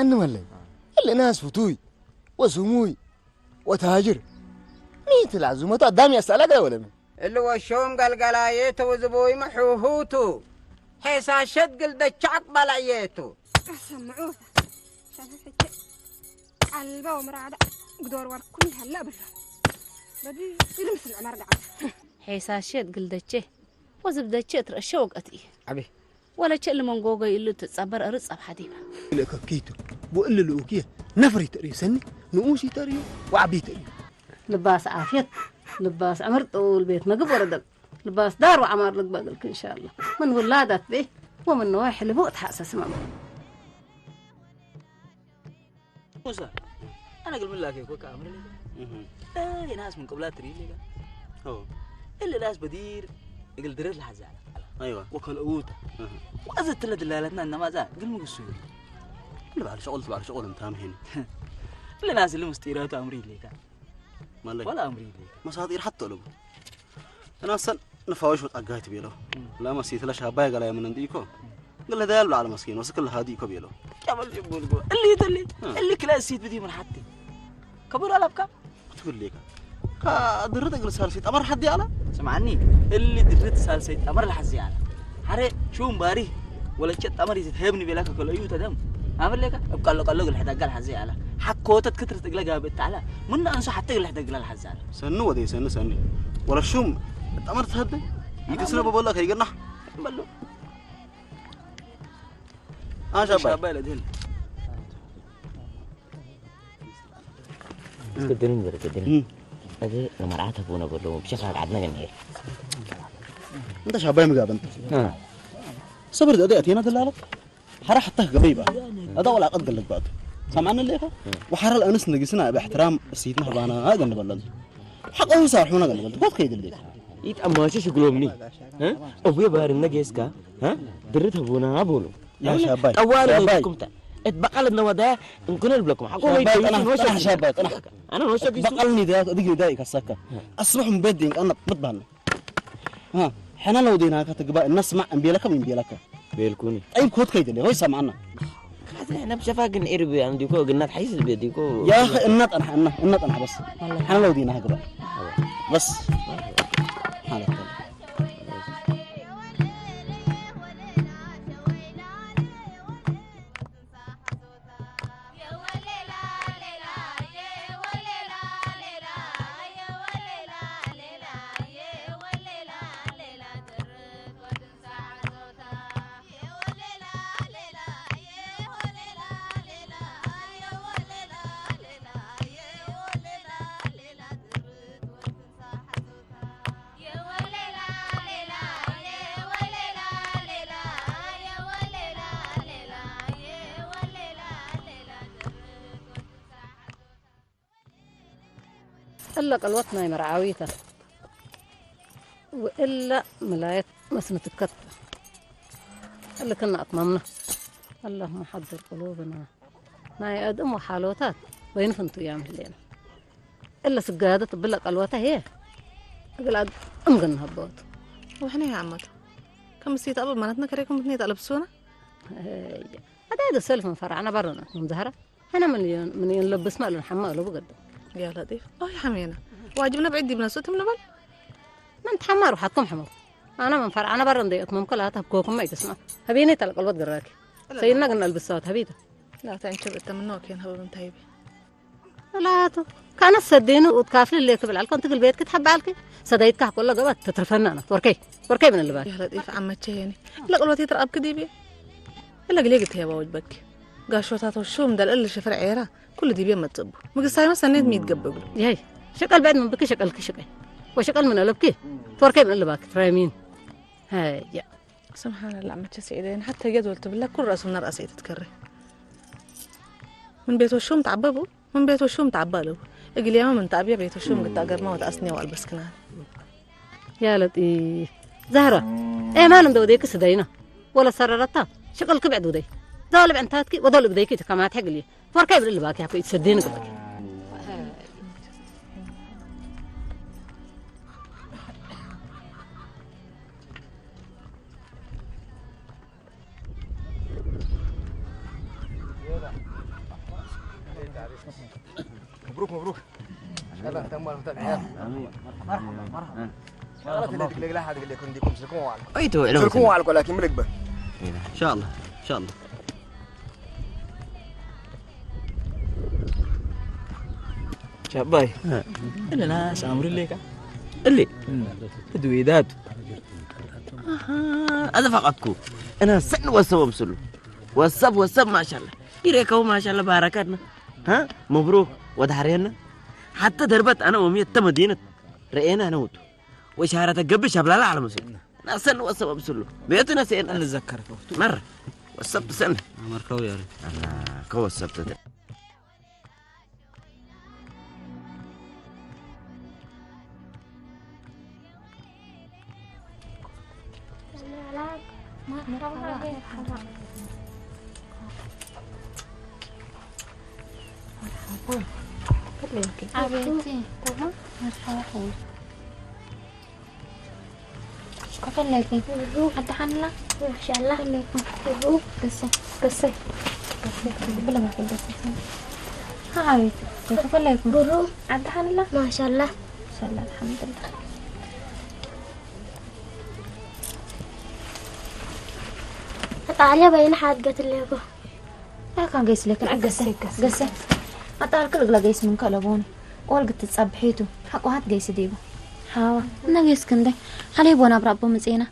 ኣንመለይ እልናስ ፍቱይ ወስሙይ ወታጅር ሚት ላዙመቱ ኣዳም ያሳላጋ ወለምን እሊ ወሾም ገልገላዬ ተውዝቦይ መሑሁቱ ሔሳሸት ግልደቻ ኣቅባላዬቱ ኣሰምዑ ሸፈፍቼ ቀልባ ወምራዕዳ ግዶር ወርኩም ይሃላ ብሎ በዲ ይልምስል ዕመር ደዓታ ሔሳሸት ግልደቼ ወዝብደቼ እትረሸ ወቀት እየ ዓቢ ወለቸ እሊ መንጎጎ ይእሉ ትጸበር እርጻብ ሓዲባ። ለከኪቱ ወእሊ ልኡክየ ነፍሪ ተርእዩ ሰኒ ንኡስ ተርእዩ ወዓቢ ተርእዩ። ልባስ ዓፍየት ልባስ ዕምር ጥኡል ቤት ምግብ ወረደብ ልባስ ዳር ወዓማር ልግበግልክ እንሻላ ምን ውላዳት ቤ ወምን ነዋይ ሕልቡ እትሓሰስ መም። موسى، أنا قبل من لاكي كوكا أمر لي. إيه ناس من قبلات تري لي. هو. إلا ناس بدير يقل درير لحزة على. أيوة. وكل أوتا. وأزت تلا دلالتنا إنما زا قل مقصود. اللي بعد شغل بعد شغل انت هم هنا. إلا ناس اللي مستيرات أمري لي كان. مالك. ولا أمري لي. مساطير حتى لو. Tanaasan nifaawishoo xaggaati beeloo. Lama siitila shaabaa galaa yaman andi iko. Gala dayal la almas kino sikil hadi iko beeloo. Kamal jibul go. Illi talli. Illi kila siit bidi mun hatti. Kabul alabka. Tukulika. Ka dirrit agil salsi tamar haddi ala. Samani. Illi dirrit salsi tamar la hazzi ala. Hare shum bari. Wala chat tamar izit hebni belaka kolo yu tadam. Amaleka. Abqallo qallo gil hadagal hazzi ala. Hakkotat kitrit igla gabit ala. Mun ansu hatta gil hadagal hazzi ala. Sannu wade sannu sannu. Wala shum. Tamar tahadde. Yidi sina bobolla kay gana. Ballo. Ah shabay. Shabay la din. Iska dinin bari ka dinin. Ade na marata bona bollo. Bisha ka adna ganne. Inta shabay mi gaban. Ha. Sabr da ade atina dalala. Hara hatta gabay ba. Ada wala qad galak ba. Sam'ana leka. Wa hara al anas nagisna bi ihtiram sidna habana ha ganne ballo. Haqo sarhuna ganne ballo. Kot kay dalil. It amma shi shugulomni. Ha? Abuya barin nageska. Ha? Dirrit habuna abulu. يا شباب. طوال شباب. لكم تا. اتبقل النوادة. نكون لكم. حقو ما شباب، يتوشي أنا، نوشك أنا يسوع. شباب، أنا. أنا نوشك يسوع. بقلني ذاك، دقيقة ذاك السكة. أصبح مبدين، أنا بتبان. ها، حنا لو دينا كتقبا، الناس ما أمبيلك، من بيلك. بيلكوني. طيب، كود كيد اللي هو يسمعنا. حتى إحنا بشفاق نقرب عندكو، قلنا تحيز بيديكو. يا أخي، النط أنا، النط، النط أنا بس. حنا لو دينا هكذا. بس. حالك. እለ ቀልወት ናይ መርዓዊተ ወእለ ምላየት መስንትከት እለ ክና ኣትማምና። اللهم حضر قلوبنا ናይ ኣድም ወሓሎታት ወይንፍንቱ እያም ህሌና። እለ ስጋደት ብለ ቀልወተ ህየ እግል ኣድም ግን ንሀበወቱ። وإحنا يا عمتو كم سيت أبو مناتنا كريكم بتنيت ألبسونا. ኣዳይ ዶ ሰልፍ ንፈራዕና ባሮና ምዝሃራ። أنا من ين من ينلبس ما لنا حما لو بقدم. يا لطيف. أوه يا حمينا. واجبنا بعيد بنفسه تم نبل. من تحمر وحدكم حمر. أنا من فرع أنا برا نديت ممكن لا تبكوكم ما يتسمع. هبيني تلقى الوقت دراك. سيدنا قلنا البسات هبيته. لا تنشب أنت من نوك ينهب من تهيبي. لا تو. كان السدين وتكافل اللي كبل على كنت قلبيت كتحب عليك. سديت كه كله قبت تترفنا أنا. توركي. توركي من اللي باك. يا لطيف عمتشي يعني. لا قلوتي ترى أبكي ديبي. إلا قليقة هي واوج بك. قاشوتاتو شو مدل إلا شفر عيرة. كل دي بيما تصبو. مقصاي ما سنيت ميت قبقلو. ياي. شقل بعد من بكي شقل كشقي. وشقل من قلبكي. توركي من قلبك. ترامين. هاي يا. سبحان الله عمتشي سعيدين. حتى جدول تبلا كل رأس من رأسي تتكري. من بيت وشوم تعببو. من بيت وشوم تعبالو. እግልያማ ምን ጣብያ ቤት ወሹም ግታ ገርማ ወተኣስንያ ወኣልበስክና። يا لطيف. زهرة. إيه ما نندو ديك سدينا. ولا سررتا. شغل كبعد ودي. دول بعنتاتك ودول بديك كما تحقلي. فوركا يبرل باكي هكو يتسدين قبك. مبروك، مبروك. يلا، تم الفتح العيال. آمين. مرحبا، مرحبا. شغلة اللي تقلق لا حد يقول لكم ديكم سلكم وعلكم. أي تو إلهم سلكم وعلكم، لكن ملك به. إن شاء الله، إن شاء الله. ቻባይ እለና ሳምሪ ሌካ እሊ እድዊዳቱ ኣዘፋቐኩ እና ሰን ወሰብ ኣምስሉ ወሰብ ወሰብ ማሻላ ይሬከው ማሻላ ባረካትና ها مبروك ወድሓርየና ሓተ ደርበት ኣነ ወምየተ መዲነት ረኤና ነውቱ ወሻረተ ገብሽ ኣብላላ ዓለመሱ ናሰን ወሰብ ኣምስሉ ቤቱ ነሴና እንዘከር ከውቱ መረ ወሰብ ትሰን ኣመርከው ያሪ ከወሰብ ትተ ሓቢብቲ መርሓባ ሓወይ ከፈለኪ ኣድሓንላ ማሻላ ከፈለኩም ብሩ ከሰይ ከሰይ ብለማ ከደሰ ሓቢብቲ ከፈለኩም ብሩ ኣድሓንላ ማሻላ ሰላ ኣልሓምዱሊላህ ጣዕሊያ በይነ ሓድገት ኣለኩ ኣካን ገይስ ለክን ኣገሰ ገሰ ኣጣል ክልግላ ገይስ ምን ከለቦኒ ወልግ ትጸብሒቱ ሓቋሃት ገይስ ዲቡ ሓዋ እና ገይስ ክንደ ሓለይ ቦና ብራቦ ምጽና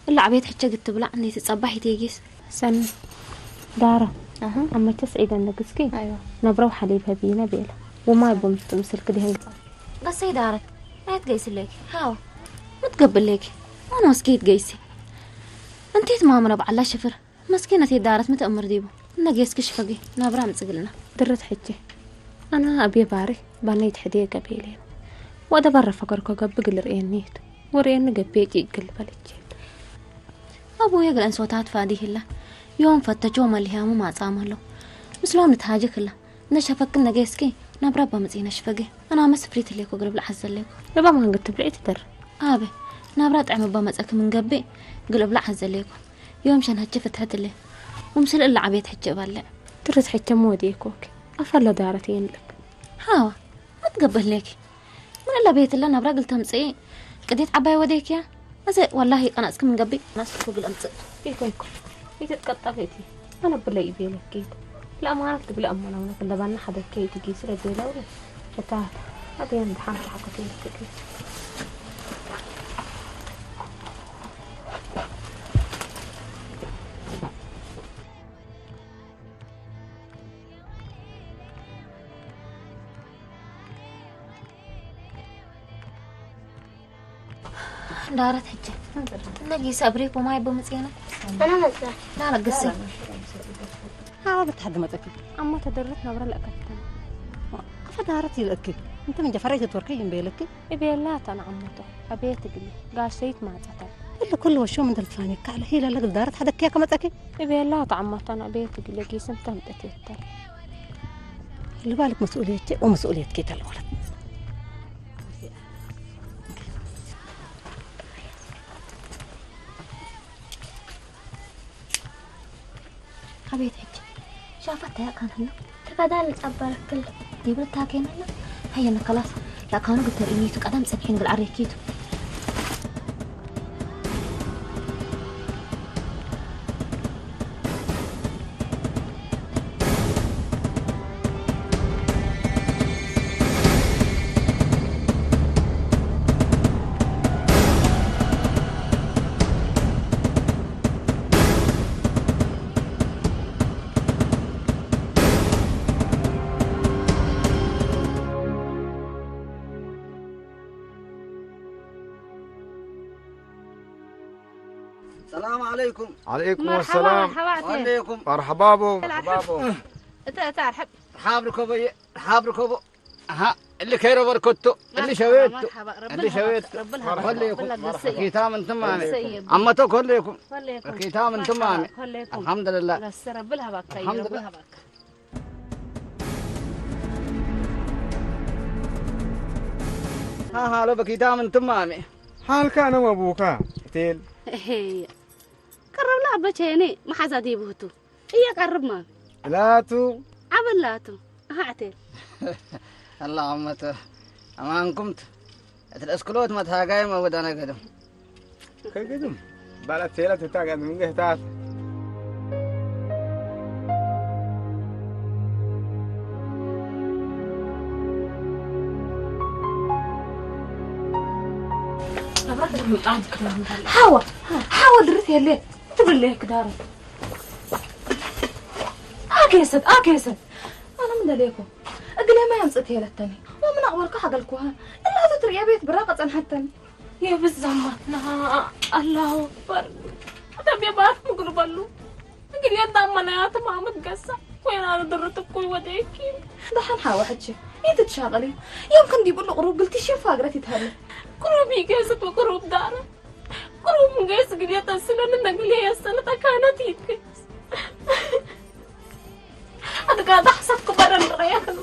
እላ ዓቤት ሕቸ ግትብላ እንዴ ትጸባሕ ይቴጊስ ሰኒ ዳራ ኣመቸ ስዒደ ንግስኪ ነብረው ሓሊብ ህቢነ ቤለ ወማይ ቦምስጡ ምስልክ ድህንጻ ገሰይ ዳረት ኣየት ገይስለኪ ሃው ምትገብለኪ ኣነ ወስኪት ገይሲ እንቴት ማምረ በዓላ ሽፍር መስኪነት የዳረት ምትእምር ዲቡ እነጌስኪ ሽፈጊ ናብራ ምጽግልና ድርት ሕጂ ኣነ ኣብየ ባሪ ባነይ ትሕድየ ገቤለ ወደ ባረ ፈገርኮ ገብ ግል ርእየኒት ወርእየኒ ገቤ ቂግል በልቼ ኣቦየ ግለን ሶታት ፋዲ ህላ ዮም ፈተቾ መልህያሙ ማጻም ህሎ ምስሎ ንትሃጅክ ህላ ነሸፈክን ነጌስኪ ናብራ ባምጽ ነሽፈገ ኣናመ ስፍሪት ህሌኮ ግልብል ዓዘሌኮ እባ ማንግት ትብልዒ ትደር ኣበ ናብራ ጥዕሚ ባመጸክ ምን ገቤ ግልብላ ዓዘሌኮ ዮም ሸን ሕጂ ፍትሕትለ ወምስል እላ ዓቤት ሕጂ እባለ ድርት ሕጂ ሞዲ ኮክ ኣፈለ ዳረት የንልክ ሃዋ መትገበህሌኪ ምን እላ ቤትላ ናብራ ግል ተምጽኢ ቅዴት ዓባይ ወዴክያ እዚ ወላሂ ቀናጽክ ምን ገቢ ናስኩ ግል ኣምጽእ ይኮይኮ ይትትቀጣፈቲ ኣነ ብለይ ቤለኪ ለኣማናት ትብለ ኣማናውነት እንደባና ሓደ ከይቲ ጊስ ረቤለው እታ ኣበያን ብሓንቲ ሓኮት ይልክክ ዳረት ሕጂ እነጊ ሰብሪ ኮማይ ብምጽና ኣነ መጽ ዳረ ግሲ ሃዋ ብትሓዲ መጠኪ ኣሞ ተደረት ናብረ ለእከፍተን ኣፈ ዳረት ይልእኪ እንተ ምንጀ ፈራይ ተትወርከ ይንበየለኪ እቤላ ተናዓመቶ ኣቤት ግሊ ጋሰይት ማጸታ እለ ኩሉ ወሾ ምን ተልፋኒ ካለ ሂለ ለግል ዳረት ሓደኪያ ከመጠኪ እቤላ ተዓመቶ ኣቤት ግሊ ጊስም ተምጠት ይተል ልባልክ መስኡልየት ወመስኡልየት ኬተል ወለት ኣቤት ሕጂ ሻፈት ታያቃን ህሎ ተፈዳል ጸበረክል ይብል ታኬን ህሎ ሃየነ ከላስ ላካኑ ግተር ኢኒቱ ቀደም ጽንሒን ግል ዓሬኪቱ السلام عليكم. عليكم مرحبا السلام. مرحبا عتيق. عليكم. مرحبا بو. العب. مرحبا بو. انت انت ارحب. رحاب ركوبي، رحاب ركوبو. ها، اللي كيرو بركوتو، اللي شويتو. مرحبا. رب اللي شويتو. رب الهبط. خليكم. رب الهبط. كيتام انتم مامي. سيب. عمتو كلكم. خليكم. كيتام انتم مامي. خليكم. الحمد لله. بس رب الهبط. الحمد رب لله. الهبط. ها ها لو بكيتام انتم مامي. ሓልካ ነመ ቡካ ሆቴል هي. قرب لا بچيني ما حزا دي بهتو. هي قرب ما. ላቱ عبلاتو. ሃዕቴል። ኣላ ዓመተ ኣማንኩምት። እቲ ለስክሎት መትሃጋይ መወዳና ገደም። ከገድም ባላት ቴላ ትታጋድ ምን ገህታት። ሓዋ፣ ሓዋ ድርት የለ ትብለየ ክዳሩ። ኣገሰት፣ ኣገሰት። ኣነ ምን ደለየኩም? እግለ ማይ ኣምጽእት የለተኒ። ወምን ኣቕበልኩ ሓገልኩሃ። እላቱ ትርእየ ቤት ብራቐ ጸንሐተኒ። የብዝ ዘማትና ኣላሁ ኣክበር። ኣዳም የባርክ ምግሉ በሉ። እንግዲህ የዳመና ያትማመት ገሳ ኮይና ድርት እኮ ይወደኪ። ደሓን ሓዋ ሕጂ ይትሻቐሊ። ዮም ክንዲ ብሉ ቅሩብ ግልቲ ሽፋ እግረት ይትሃለ። ቅሩብ ይገዝት ቅሩብ ዳረ። ቅሩብ ምገስ ግዴታ ስለምን ነግሌ ያሰለታ ካህናት ይገስ። ኣትጋዳ ሓሳብ ክበረን ረያክን።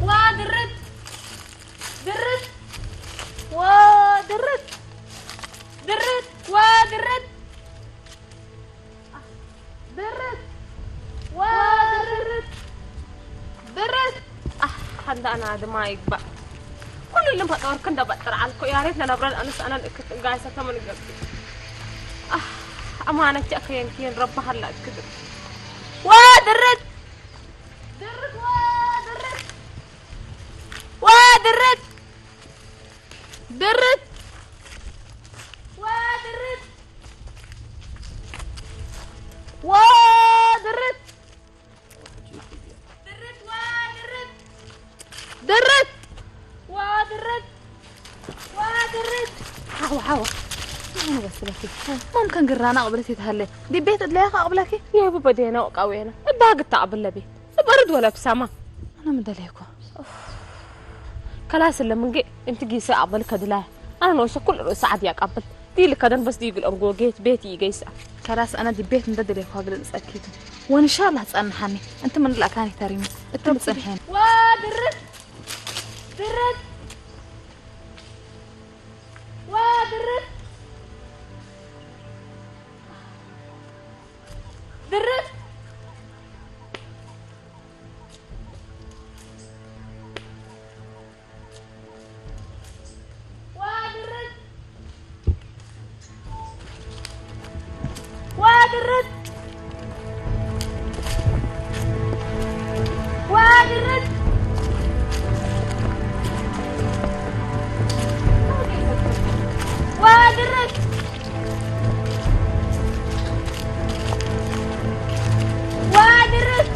ዋ ድርት ድርት ዋ ድርት ድርት ዋ ድርት ድርት ዋ ድርት ድርት ኣሕ ሓንዳ ኣና ድማ ይግባእ ኩሉ ልም ፈጠርክ እንደ በጥር ዓልኮ ያሬት ለነብረን ኣነስ ኣነን እክት ጋይሰ ተመን ገብቲ ኣሕ ኣማነች ኣከየን ኪየን ረባሃላ እክት ዋ ድርት ድርት ዋ ድርት ዋ ድርት ድርት ዋ ድርት ዋ ድርት ድርት ዋ ድርት ድርት ዋ ድርት ዋ ድርት ሓው ሓው ኣነ በስለኪ ማም ከንግራና ቅብለት ይተሃለ ዲቤት እድለያ ከቅብለኪ የቡ በዴና ወቃውየና እባግታ ቅብለቤ ስበርድ ወለ ብሳማ ኣነ ምደለይኮ ከላስ ለምንጌ እንቲ ጊሰ ኣቅበል ከድላያ ኣነ ንወሸ ኩል ርእሲ ዓድ ያቃብል ዲል ከደን በስ ዲግል እንጎ ጌት ቤት ይገይሳ ከላስ ኣነ ዲቤት እንደ ደለይኮ ግልጽ ጸኪቱ ወንሻላ ጸንሓኒ እንቲ ምን ላካኒ ተሪሚ እትም ጽንሐን ዋ ድርት ድርት ዋ ድርት ድርት ዋ ድርት ዋ ድርት ዋ ድርት ዋ ድርት ዋ ድርት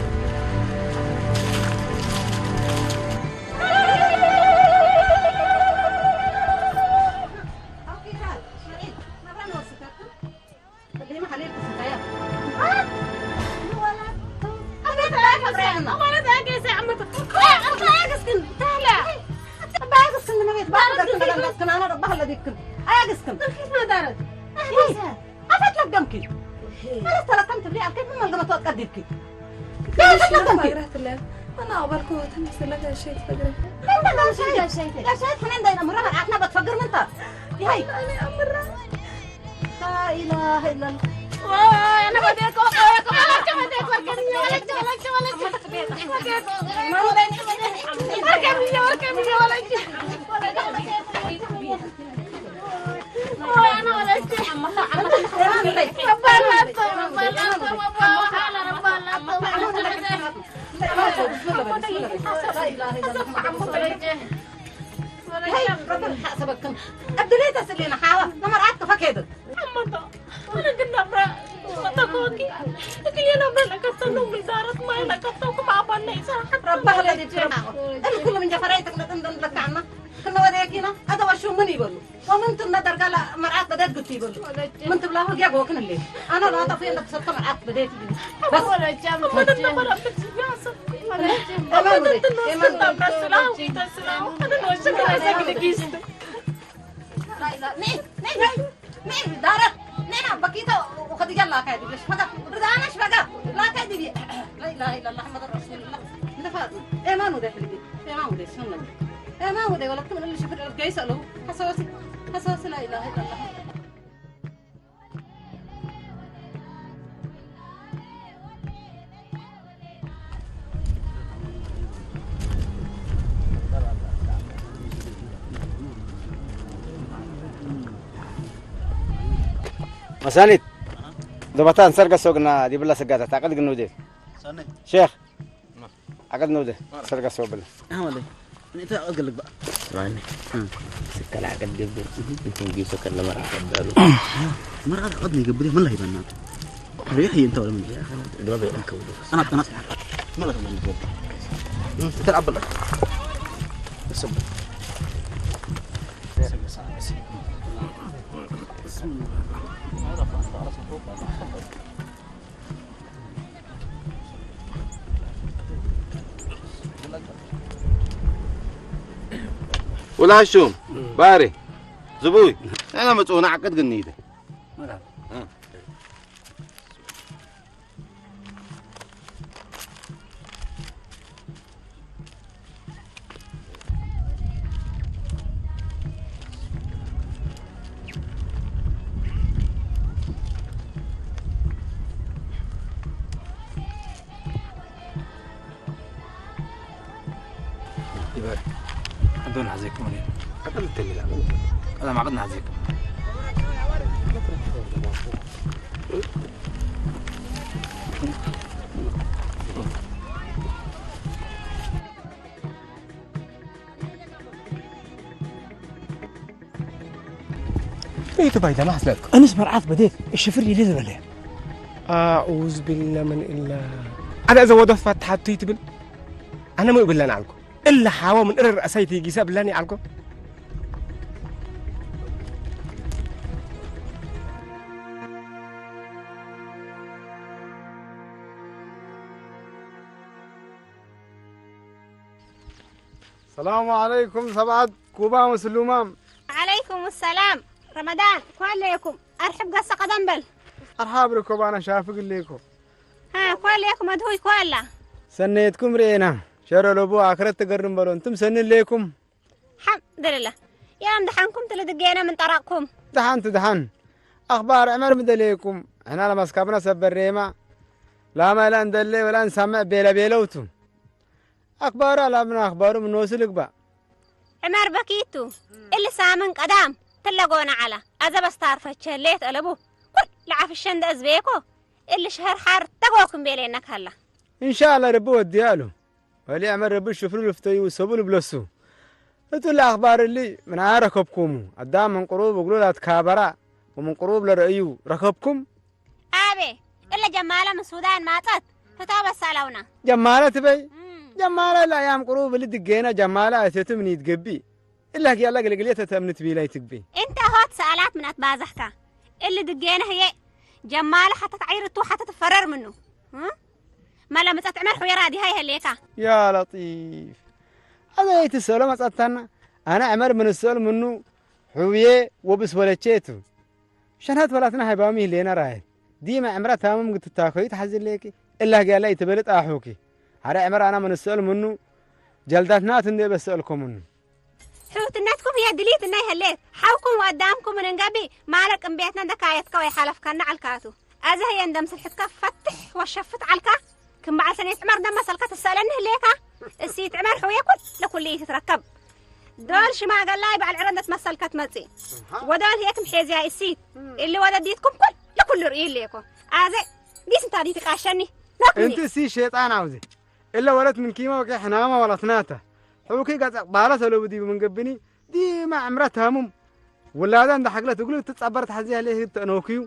ኣፈት ለገምኪ ማለት ተረከም ትብሊ ኣልከ ምን መንገመቶ ቀዲብኪ لا، لا، لا، لا. أنا أقبل قوة مثل لك يا شيخ فجرك. لا، لا، لا، شيء، شيء، شيء. يا شيخ، احنا عندنا مرة عرفنا بتفجر من طب. هاي. أنا أمر. لا إله إلا الله. واه، أنا بديك، بديك، بديك، بديك، بديك. هي، ربنا حسبكم. الدنيا تسلينا حاوة. نمر عاد كفا كده. أنا قلنا برا. تكوكي. لكن أنا برا لك السنة من دارت ما أنا كتوكم عبالنا إذا حتى ربها الذي ترمى. أنا كل من جفرايتك نتندن لك عنا. كنا وديكينا. هذا وشو من يبلو. ومن تم درجة لا مرعات بدأت قلت يبلو. من تبلاه جاب وكن اللي. أنا لا أطفي عندك ست مرعات بديت يبلو. بس. أنا برا في الجنازة. أمان ودي. أمان ودي. لا، لا، ني، ني، ني، ني، دارت، ني، نعم، بكيتة وخديجة لا كايدي، بس فقط، رضانا شبقة، لا كايدي بي. لا إله إلا الله محمد رسول الله. نفاد، إيمان ودي حلبي، إيمان ودي سنة. إيمان ودي ولا كم اللي شفت الجيس له، حساسي، حساسي لا إله إلا الله. መሳኒት ዶባታን ሰርገ ሶግና ዲብላ ስጋታ ታቀድ ግንውዴ ሰነ ሼክ አቀድ ነው ደ ሰርጋ ሰው ብለ አሁን ላይ እኔ ተቀልግ በቃ ማን ስከላ አቀድ ግብ እንትን ጊዜ ከለ መራ ቀዳሉ መራ አቀድ ነው ግብ ምን ላይ በእናትህ ሪህ ይንተው ለምን ያ አቀድ ነው ግብ እንከው አና አና ማለት ነው ግብ ተላበለ ስም ወላ ሹም ባሪ ዝቡይ ኣና መጽኡ ንዓቀድ ግን ይደ ይበል ኣንቶን ሓዘኩም እኔ ቀጥል ተሚላ ቀዳም ዓቅድና ሓዘኩም ቤቱ ባይታ ማሕስለትኩ እንስ መርዓት በዴት እሽፍር ይልል በለ ኣዑዝ ቢላ ምን ኢላ ኣዳ እዛ ወደፋት ተሓቱ ትብል ኣነ ሞ ይብለን ኣልኩ እላ ሓወ ምን እርር ኣሳይቲ ጊሳ ብላኒ ኣልኩ ሰላሙ ዓለይኩም ሰባት ኩባ ምስሉማም ዓለይኩም ሰላም ረመዳን ኳለይኩም ኣርሕብ ገሰ ቀደም በል ኣርሓብ ርኮባና ሻፍግ ሌኮ ኳለይኩም ኣድሁይ ኳላ ሰነየትኩም ርኤና ሸረለቡ ኣክረት ትገርም በሎ እንቱም ሰኒ ሌኩም ሓምድልላ ያም ደሓንኩም ትልድጌና ምን ጠራቅኩም ደሓን ትድሓን ኣኽባር ዕመር ምደለየኩም ሕና ለማስካብና ሰበሬማ ላማ ኢላ እንደለ ወላ እንሳምዕ ቤለቤለውቱ ኣክባሩ ኣላብና ኣክባሩ ምንወሱ ልግባእ ዕመር በኪቱ እሊ ሳምን ቀዳም ትለጎና ዓላ ኣዘ በስታር ፈቸ ሌት ኣለቡ ኩል ለዓፍሸ እንደ እዝቤኮ እሊ ሸህር ሓር ተጎኩም ቤሌና ካላ እንሻላ ርቢ ወዲያ ኣሉ ወሊ ዕመር ርቢ ሽፍሩ ልፍተዩ ሰቡ ልብለሱ እቱ ለኣኽባር እሊ ምንኣ ረከብኩሙ ኣዳም ምን ቅሩብ እግሉ ላትካበራ ወምን ቅሩብ ለረእዩ ረከብኩም ኣቤ እለ ጀማለ ምን ሱዳን ማጸት ህቶ በሳለውና ጀማለ ትበይ ጀማለ ለአያም ቅሩብ እሊ ድጌና ጀማለ ኣይተቱ ምን ይትገቢ እላክ ያላ ግልግልየት ተተምንት ቢላ ይትግቢ እንተ ሆት ሰኣላት ምን ኣትባዛሕካ እሊ ድጌና ህየ ጀማለ ሓተት ዓይርቱ ሓተት ፈረር ምኑ መላ ምጸት ዕመር ሑየራ ዲሃ ይህሌካ ያ ለጢፍ ኣነ ይትሰሎ መጸታና ኣነ ዕመር ምንሰል ምኑ ሕውዬ ወብስ ወለቼ ቱ ሸንሀት በላትና ሃይባሚ ህሌና ራየ ዲመ ዕምራ ታምም ግትታከዩ ተሓዝሌኪ እላህ ጊያላ ይትበልጥ ኣሑኪ። ሐረ ዕመር ኣና መንሰል ምኑ ጀልዳትና ትንደ በሰልኮ ምኑ። ሕውትነትኩም እየ ድሊት እናይ ህሌት ሓውኩም ወኣዳምኩም እንንገቢ ማለቅ እምቤትና እንደካየትካ ወይ ሓለፍካና ዓልካቱ። ኣዘ ህየ እንደምስል ሕትካ ፈትሕ ወሸፍት ዓልካ ክም በዓል ሰኔት ዕመር እንደመሰልካ ትሰለኒ ህሌካ። እሲት ዕመር ሕውየ ኩል ለኩሉ እዩ ትትረከብ። ዶል ሽማገላይ በዓል ዕረ እንደትመሰልካ ትመጽእ። ወዶል ህየ ክም ሔዝያ እሲት እሊ ወደዲትኩም ኩል ለኩሉ ርእዩ ህሌኮ። ኣዘ ዲስ እንታ ዲት ቃሸኒ ኖክኒ። እንቲ እሲ ሸይጣን ኣውዚ እለ ወለት ምን ኪማ ወኬ ሕናማ ወላትናታ። ሕውኪ ጋጸ ባላ ሰለቡ ዲቡ ምን ገብኒ ዲማ ዕምረት ሃሙም። ውላዳ እንደ ሓግለት እግሉ ትጻበር ተሓዚ ያለ ህግ ተነውክዩ።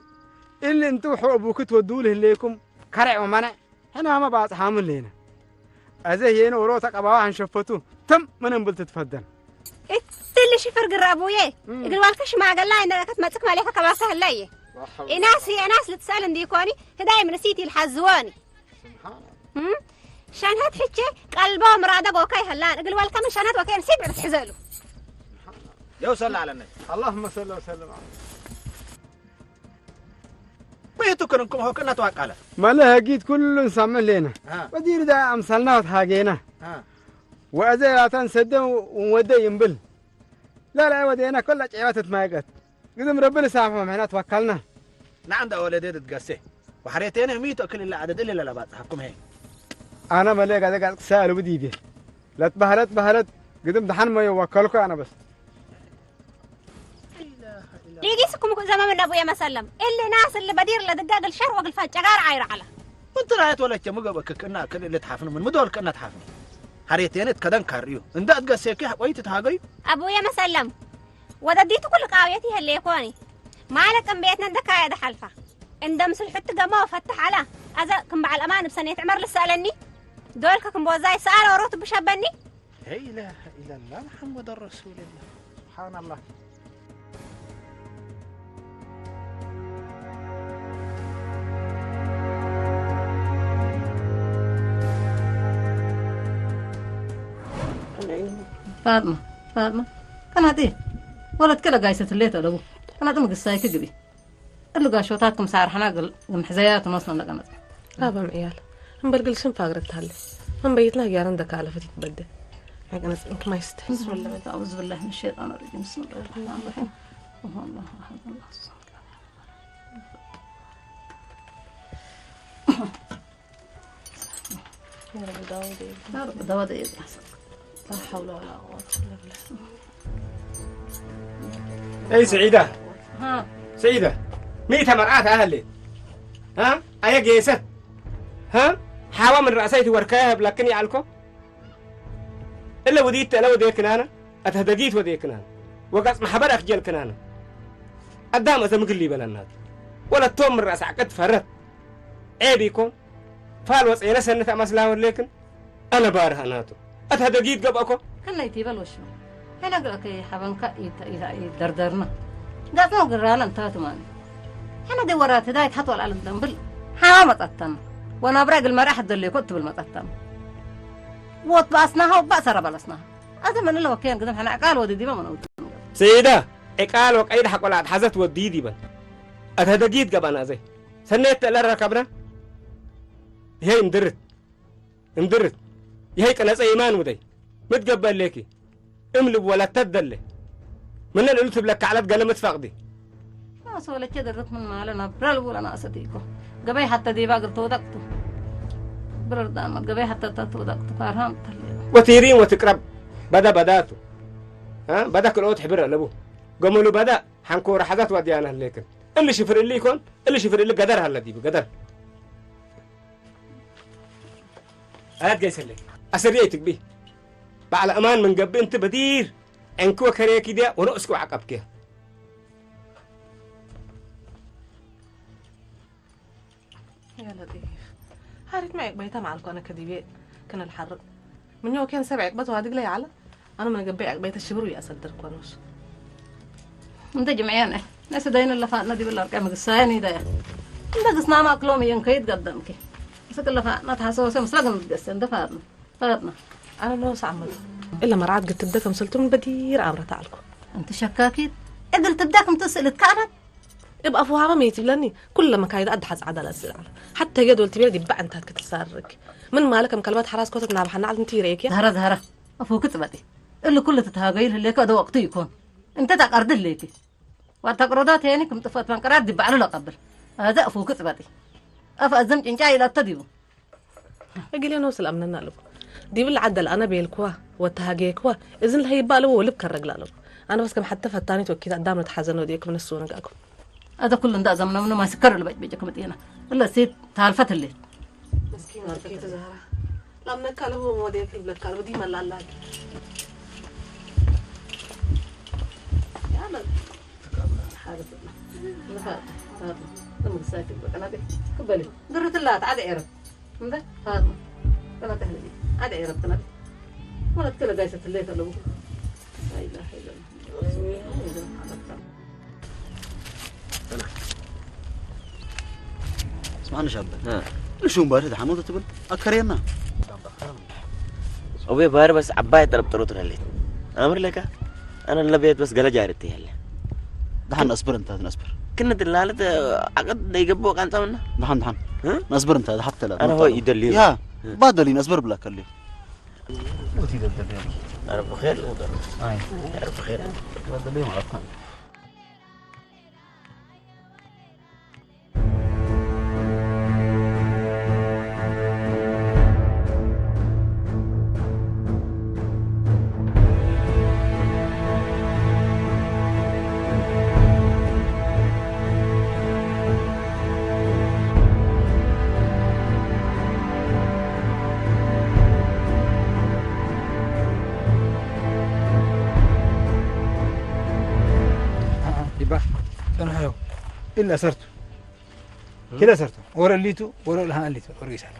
እሊ እንቱ ሕው ቡክ ትወዱ ልህሌኩም ከረዕ ወማነዕ ሕናማ ባጽ ሃሙ ሌና። ኣዘ ሄነ ወሮ ተቀባዋ አንሸፈቱ ተም ምን እንብል ትትፈደን። እትል ሽፍር ግራ ቡዬ እም። እግል ዋልከ ሽማገላ እንደረከት መጽክ ማሌካ ከባሳ ህላዬ። ኢናስ ኢናስ ልትሰል እንዲኮኒ ህዳይ ምን ሲቲ ልሓዝወኒ። እም? ሸንሀት ሕቼ ቀልቦ ምራደ ጎካ ይህላን እግል ዋልካ ምን ሸንሀት ወከን ሲብ ትሕዘሉ። የው ሰላ ኣለነ። اللهم صل وسلم على በየቱ ከነንኩም ሆ ከና ተዋቃለ። መለ ሀጊት ኩሉን ሳምን ሌና። አ። ወዲር ዳ አምሳልና ወትሃጌና። አ። ወአዘ ላታን ሰደ ወደ ይንብል። ላላ ወደና ኮላ ጨዋተት ማይቀት ግዝም ረብን ሳምሖ ምሕና ተወካልና። ንዓንዳ ወለደ ድትገሴ ወሕሬቴነ ሚቶ ክልላ ዓደድ እልለ ለባጽሓኩም ሄ። ኣነ መለ ጋዘ ጋዝ ክሳሉ ብዲቤ ለትባህለት ባህለት ግዝም ደሓን መዮ ወከልኩ ኣነ በስ። ሊጊስ እኩም እኮ ዘመን ነቡ የመሰለም እሊ ናስ እሊ በዲር ለድጋግል ሸር ወግል ፈጨጋር ዓይር ዓላ። እንት ራየት ወለቸ ምገበክ ክና ክል እሊ ትሓፍኑ ምን ምዶል ክና ትሓፍኑ። ሐሬቴነት ከደን ካርዩ እንዳ እትገሴኪ ወይ ትትሃገዩ። ኣቡ የመሰለም ወደዲቱ ኩል ቃውየት ይህሌ ኮኒ። ማለቅ እምቤትነ እንደካየደ ሓልፋ። እንደ ምስል ሕቲ ገሞ ፈትሕ ዓላ። ኣዘ ክም በዓል ኣማን ብሰኔት ዕመር ልሰኣለኒ። ዶልከ ክም ቦዛይ ሰኣል ኦሮት ብሸበኒ። لا إله إلا الله محمد رسول الله. سبحان الله. ፋጥማ፣ ፋጥማ፣ ከናጢ፣ ወለት ከለ ጋይሰት ሌት ኣለቡ። ከናጢ ምግሳይ ክግቢ። እሉ ጋሾታት ክም ሳርሕና ግል፣ ግም ሕዘያ ትመስሎ እንደቀመጥ። ኣበም ዕያል፣ እምበል ግል ሽም ፋግረት ታለ። እምበይትና ህያረን ደካ ኣለፈት ይትበደ። ኣይቀነጽ እንክ ማይስተ። بسم الله، أعوذ بالله من الشيطان الرجيم. بسم الله الرحمن الرحيم. هو الله أحد، الله الصمد. يا رب داود يا رب. يا رب داود يا رب. لا حول ولا قوة إلا بالله. أي سعيدة. ها. سعيدة. ميتة مرأة أهلي. ها؟ أيا جيست. ها؟ حاوى من رأسي توركاها بلكني علكو. إلا وديت، إلا وديت كنانة. أتهدقيت وديت كنانة. وقص محبر أخجل كنانة. قدام أتمقلي بلا النات. ولا توم من رأس عقد فرت. عيب يكون. ፋል ወፀ የነሰንት ኣመስላ ወድሌክን ኣነ ባርህ ኣናቱ ኣታ ደጊት ገብአኮ ከነይቲ በል ወሽመ ሕነ ግእከ ሓበንካ ይደርደርና ጋፅኖ ግራና እንታትማኒ ሕነ ደወራት ህዳይ ትሓት ወልዓለም ደንብል ሓማ መጣታና ወናብራ እግል መርያ ሓደለይኮ እትብል መጣታና ወት በኣስናሃ ወባእ ሰራ በለስናሃ ኣዘ መን ለወከየን ግዘም ሕነ ዕቃል ወዲ ዲበ መነውት سيدة، عقال وقيد حق ولا حزت ودي ديبن. أتهدقيت قبانا زي. ሰኔት ተእለ ረከብና ይሄ እምድርት እምድርት ይሄ ቅነጸ ኢማን ውደይ ምትገበ ሌኪ እም ልብ ወለተት ደለ ምነን እሉ ትብለካ ዓለት ገለ ምትፈቅዲ ኣሰወለቸ ደርት ምን ማለ ናብራ ልቡ ለናሰት ኢኮ ገበይ ሐተ ዲባ ግል ተወደቅቱ ብረርዳመ ገበይ ሐተ ተወደቅቱ ካርሃም ተለ ወቲሪን ወትቅረብ በዳ በዳቱ በዳ ክልኦት ሕብር ኣለቡ ገመሉ በዳ ሓንኮ ረሓዛት ዋድያና ህሌክን እሊ ሽፍር እሊ ይኮን እሊ ሽፍር እሊ ገደር ሃለ ዲቡ ገደር ኣያት ገይሰለይ ኣሰሪ ኣይትግቢ ባዕለ እማን ምን ገብእ እንቲ በዲር ዕንክወ ከሬኪ ድያ ወነእስኪ ወዓቀብኪያ يا لطيف هاريت معك بيتا مع الكونة كديبي كان الحرق من يوم كان سبع عقبات وهذيك لي على أنا من قبي عقبيت الشبر ويا أصدر كونوش እንተ ጅምዕያ ንሕ ነስደይን ለፋጥነ ዲብል ኣርቀ ምግሳየን ይደያ እንደ ግስና ማእክሎም እየን ከይድ ገደምኪ ስክ ለፋጥነ ተሓሰወሰ ምስላ ግን ትገሰ እንደ ፋጥነ ፋጥነ ኣነ ነው ሳዕመት እለ መርዓት ግትብደ ከምሰልቱን በዲር ኣብረታ ኣልኩ እንተ ሸካኪት እግል ትብዳ ክምተ ስእልት ካዕበት እብ ኣፉ ሃመም እየ ትብለኒ፣ ኩለ መካይዳ ኣደ ሓጻዕዳ ለስል ኣለ። ሓተ የዶል ትቤል ዲባዕ እንታት ክትሳርግ። ምን ማለ ከም ከልባት ሓራስ ኮተት ናብሓና ዓል እንት ይረኤክያ? ዛህራ፣ ዛህራ፣ ኣፉ ክጽበጢ። እሉ ኩሉ ትተሃገዩ ህሌከ እደ ወቅቱ ይኮን። እንተ ታቀርድ ህሌኪ። ዋታ ቅሮዳ ተየኒ ክም ጥፈት መንቀራት ዲባዕሉ ለቀብል። ኣዘ ኣፉ ክጽበጢ። ኣፍ ኣዘም ጭንጫ ይላተ ዲቡ። እግሌ ነው ስለ ኣምነና ኣለኩ። ዲብል ዓደል ኣነ ቤልኩዋ፣ ወተሃጌክዋ፣ እዝን ለሀይባ ኣለዎ ወልብ ከረግላ ኣለኩ። ኣነ በስ ከም ሓተ ፈታኒት ወኪት ኣዳም ነተሓዘነ ወዲኤኩም ነሱ ወነጋኩም። ኣዘ ኩሉ እንዳ ዘምነምነ ማስከር ልበጭ በጭ ክምጥ የና። እለ ሴት ታልፈት ህሌት። መስኪን ወርቂ ተዛራ። ላምነካ ኣለዎ ወዲኤ ክብለካ ኣለዎ ዲመላ ኣላ። ያመል። ሓረስና። ንፋጥ። ንፋጥ። ንምግሳይ ትግበቀና ቤት። ክበል። ድርትላ ተዓደ ኤረ። እንደ ፋጥማ። ተናተ ህለቢ። ዓደ ኤረ ተናተ። ወለት ከለ ጋይሰ ትለይ ተለቡ። لا إله إلا الله. ስማዕኒ ሻበል። እ። ንሹም ባሪ ደሓን ወደ ትብል ኣከርየና። أبوي باربس عباية طلب طروت رليت. أمر لك. أنا لبيت بس قال جارتي هلا. ደሓን ነስብር እንተ ነስብር። كنت اللالة عقد ده يقبو كان تمنا. ደሓን ደሓን። እ? ነስብር እንተ ደሓን ተላ። أنا هو يدلي. ያ እ። ባደሊ ነስብር ብላ ከልዩ። أنا بخير. أي. أنا بخير. ባደሊ ማለት ነው። ይባ ጽንሑ። ኢላ ሰርቱ። ኪለ ሰርቱ። ወረ እሊቱ፣ ወረ ለሃ እሊቱ፣ ወረ ይሳላ።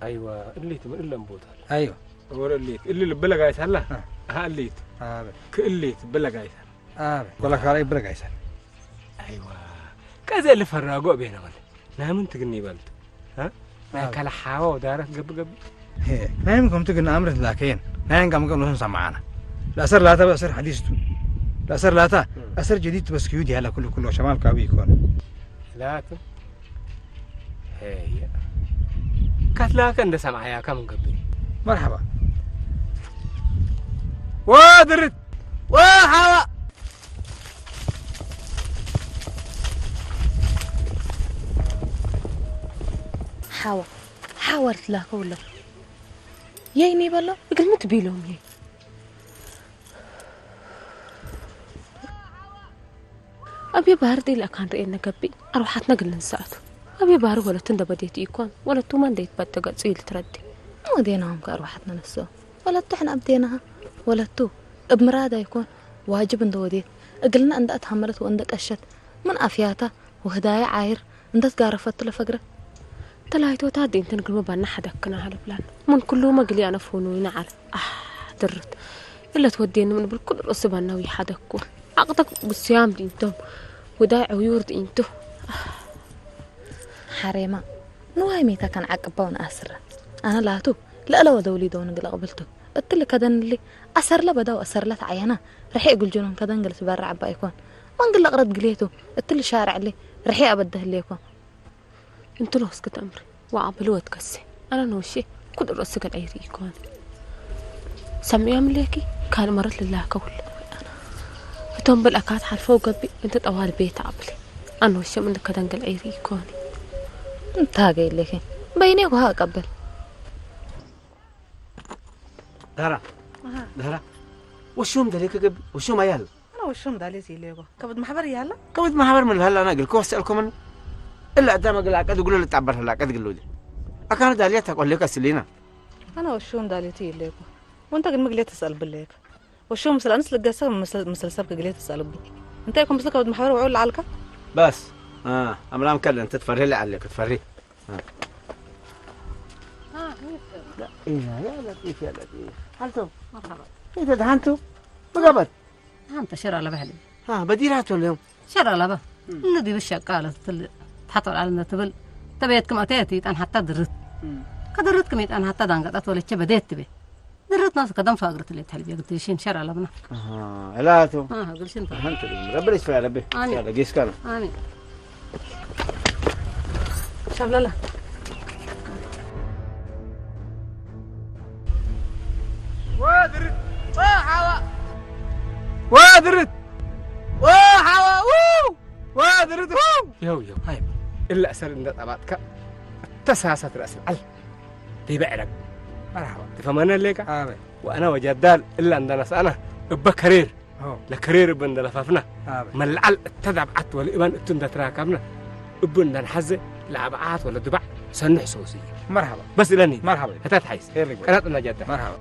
أيوة، እሊቱ ምን እለም ቦታ። أيوة. ወረ እሊቱ፣ እሊ ልበለ ጋይሳላ። እ። ሃ እሊቱ። ኣበ። ክእሊት በለ ጋይሳላ። ኣበ። ኮላ ካላይ በለ ጋይሳላ። أيوة. ከዘ ልፈራጎ ቤና ማለት። ናምን ትግኒ ይበልት። እ? ናይ ኣበ። ከለሓዎ ዳረት ገብ ገብ። ሄ፣ ናይም ከምቲ ግን ኣምርት ላከየን። ናይን ከም ከም ነሱን ሰማዓና። ለእሰር ላታ በእሰር ሐዲስቱ። ለእሰር ላታ፣ እ። እሰር ጀዲድ በስኪዩ ዲያላ ኩሉ ኩሉ ሸማል ካቢ ይኮን። ላቱ። ሄየ። ካትላከ እንደ ሰማዓያ ከም ገብ። መርሐባ። ወድርት። ወሓዋ። ሓዋ። ሓዋ ልትላከውላ። የይ ኔበሎ፣ እግልምት ቢሎም የይ። ኣብየ ባህር ዲለ ካን ርኤነ ገቢ፣ ኣርዋሓትና ግልን ሰኣቱ። ኣብየ ባህር ወለቱ እንደ በዴት ኢኮን፣ ወለቱ ማን ደይት በጠ ገጹ ኢል ትረዲ። እሞ ዴናሆም ከ ኣርዋሓትና ነሶ። ወለቱ ሕና ኣብ ዴናሃ፣ ወለቱ እብ ምራዳ ይኮን፣ ዋጅብ እንደ ወዴት፣ እግልና እንደ ኣትሃመለት ወእንደ ቀሸት፣ ምን ኣፍያታ፣ ወህዳያ ዓይር፣ እንደ ትጋረፈቱ ለፈግረ። ተላይቶታ ዲንትን ግልሞ ባና ሓደክና ሃለብላን። ምን ኩሉ መግሊ ኣነፉኑ ይነዓል። ኣህ፣ ድርት። እለት ወዴን ምን ብልኩል ርእሲ ባናዊ ሓደኩ። ኣቅተክ ብስያም ዲንቶም። ወዳይ ዕውዩር ዲንቶ። ኣህ። ሓሬማ። ንዋይ ሜታ ከን ዓቅባው ንኣስረ። ኣነ ላቱ። ለእለ ወደውሊ ደው ንግል ኣቕብልቱ። እትል ከደንሊ። ኣሰርለ በዳው ኣሰርለ ተዓየና። ርሒ እግል ጆኖን ከደንግል ትበርዕ ኣባ ይኮን። መንግል ለቕረድ ግሌቱ። እትል ሻርዕሊ። ርሒ ኣበደህሊ ይኮን። እንት ሎስ ክትእምሪ ወኣብል ወትከሲ ኣነ ነውሺ ኩድ ርእሲ ገል ኣይርኢ ይኮን። ሰሚዖም ሌኪ ካልእ መረት ልላከ ኩሉ እቶም ብልኣካት ሓልፈው ገቢ እንተ ጠዋል ቤት ኣብል ኣነ ወሸም እንከደንገል ኣይርኢ ይኮን። እንታ ገይሌኪ በይኔ ውሃ ቀበል። ዳራ ዳራ ወሾም ደሌከ ገቢ ወሾም ኣያል أنا وشهم داليت يليقو. كبد محبر يالا؟ كبد محبر من هلا أنا أقول كوست الكومن. إلا أدام أقول أكاد أقول له تعبر هلا أكاد أقول له. أكان داليت تقول لك أسلينا. أنا وشهم داليت يليقو. وأنت قد مقلي تسأل بالليك. وشهم مثل أنس لقاسة مثل مثل سبك قلي تسأل بو. أنت يكون مثل كبد محبر وعول عالكا؟ بس. آه، أمرام كلا أنت تفرهي لي عليك، تفرهي. آه. لا، إيه، يا لطيف، يا لطيف. حالتو؟ مرحبا. إيه ده دهنتو؟ بقبض. هانت شرع لبهلي. ها، بديرات ولا يوم؟ شرع لبه. الذي بالشقالة تل-، تحط على النتبل. تبيت كم أتيتي، تنحط درت. كدرت كم يتنحط دانقطعت ولا تشبه ديت تبي. درت ناس كدم فاقرت اللي تحلبي، قلت لي شين شرع لبنا. أها، لا تو. آه، قل شين فاقرت. هانت اليوم. ربنا يشفي يا ربي. آمين. يلا، قيس كان. آمين. ሻብላላ። ወድርት! ሓዋ! ወድርት! ሓዋ! ወድርት! ይኸው፣ ይኸው። ሃይ። እላ እሰር እንደ ጠባጥካ እተሳሳት ራስ العل دي بعرق. مرحبا. تفهمنا ليك؟ آه. وأنا وجدال إلا عندنا سنة. أبا كرير. هو. لكرير بن دلفافنا. آه. ملعل التدب عت والإبان اتن دتراكبنا. ابن دن حزة لعبعات ولا دبع سنح سوسي. مرحبا. بس إلاني. مرحبا. هتات حيس. خير لك. قناة النجاة. مرحبا.